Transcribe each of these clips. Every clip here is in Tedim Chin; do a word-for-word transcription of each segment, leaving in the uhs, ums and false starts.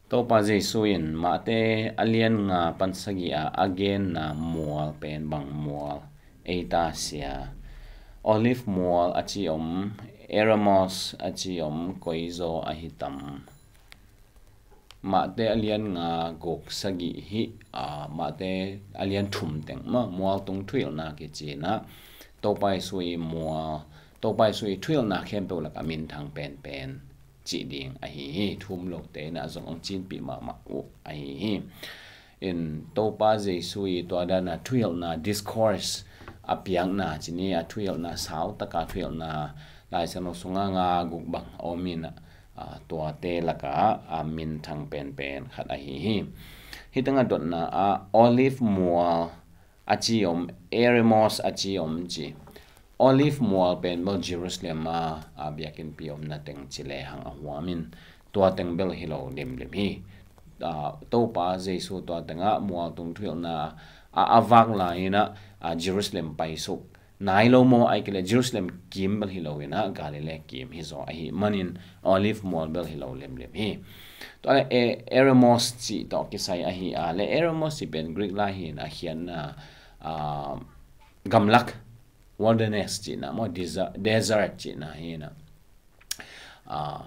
Topa Jesu in Mate a lian nga pan sagih ah a genna mual pen bang mual ei ta sia? Olive mual a ci om, eremos a ci om, koi zaw ahi tam? Mate a lian nga guk sagih hi, a, Mate a lian thum teng ma mual tung thuhilhna kici na, Topa Jesu i mual, Topa Jesu i thuhilhna khempeuh lak a minthang penpen cih ding ahi hi. Thum lote na zong ong cinpih mahmah uh ahi hi. In Topa Jesu i tua dana thuhilhna discourse a piakna ci ni, a thuhilhna sau taka thuhilhna Lai Siangtho sunga nga guk bang om in, a, tuate laka a minthang penpen khat ahi hi. Hih tengah dotna ah olive mual a ci om, eremos a ci om ci. Olive mual pen bel Jerusalem a, a biakinnpi omna teng ci lehang a huam in, tua teng bel hi lo limlim hi. A, Topa Jesu tua tengah mual tung thuhilhna a, a vak lai in a, a, Jerusalem paisuk nai lo maw, ai kei leh Jerusalem kim bel hi lo in a, Galilee kim hi zaw ahi manin olive mual bel hi lo limlim hi. Tua le e, eremos cih tawh kisai ahi a, le eremos cih pen Greek lai hi in a khiatna, a, gamlak, wilderness cihna maw, desa-, desert cihna hi in a. A,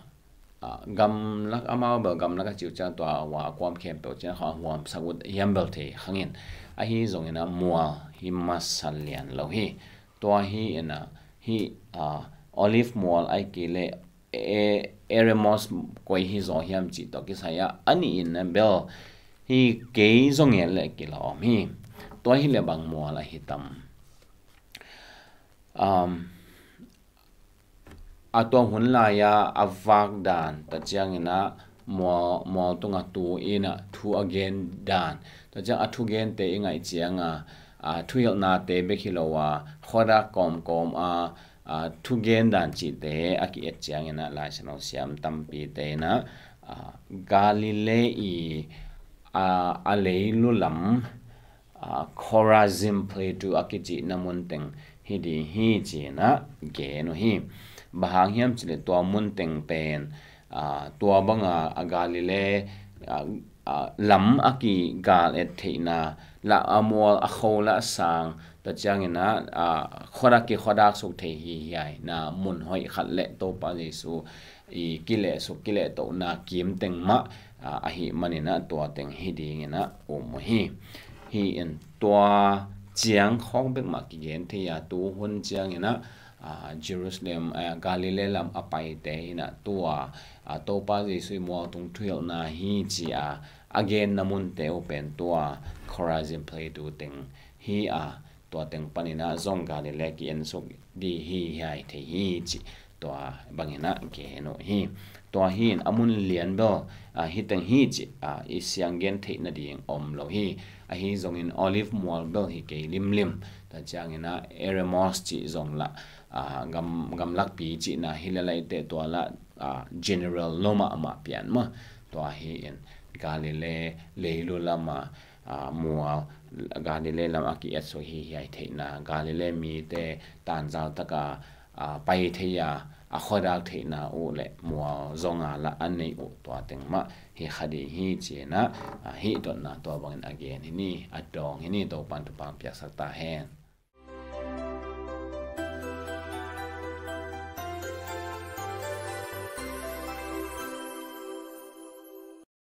a, gamlak amau bel gamlak a ci uh ciang tua a hua a kuam khempeuh cihna khawng a huamsak uh hiam bel thei khang in. Ahi zongin a mual hi masa lian lo hi. Tua hi in a, hi, a, olive mual ai kei leh e, eremos koi hi zaw hiam cih tawh kisai ah a nih in a bel hi kei zong en leh kilawm hi. Tua hi leh bang mual ahi tam? Um, a tua hun lai-a a vak dan ta ciangin a mual, mual tunga tu in a thu a gen dan ta ciang a thugente i ngaih cianga, a, thuhilhnate bek hi lo a khuadak kawmkawm a, a, thugen dan cihte a ki-et ciangin a Lai Siangtho siam tampite in a, a, Galilee i, a, a leilu lam, a, Chorazin Plateau a kicihna mun teng hi ding hi ci-in a gen uh hi. Bang hang hiam cih leh tua mun teng pen, a, tua banga a Galilee, a, a, lam a kigal et theihna, lah a mual a kho lah a sang ta ciangin a, a, khuadak kikhuadak suk thei hi hiai na mun hoih khat leh Topa Jesu i kilehsuk kilehtohna kim teng mah, a, ahi manin a tua teng hi dingin a um uh hi. Hi in tua ciang khawng bek mah kigen thei a, tu hun ciangin a, a, Jerusalem, a, Galilee lam a paite in a tua, a, Topa Jesu i mual tung thuhilhna hi ci a, a genna munte uh pen tua Chorazin Plateau teng hi a, tua teng panin a zong Galilee ki-ensuk ding hi hiai thei hi cih tua bangin a gen uh hi. Tua hi in a mun lian bel, a, hi teng hi cih, a, i siang gen theih nading om lo hi. Ahi zongin olive mual bel hi kei limlim ta ciangin a eremos cih zong lah, a, gam, gamlakpi cihna hi leh lai teh tua lah, a, general lo mahmah pian maw. Tua hi in Galilee leilu lam a, a, mual Galilee lam a ki-etsuk hi hiai theihna, Galilee mite tanzau taka, a, pai thei a, a khuadak theihna uh leh mual zonga lah a neih uh tua teng mah hi kha ding hi ci-in a, a, hih dotna tua bangin a gen hi ni, a dawng hi ni, Topan thupha piaksak ta hen.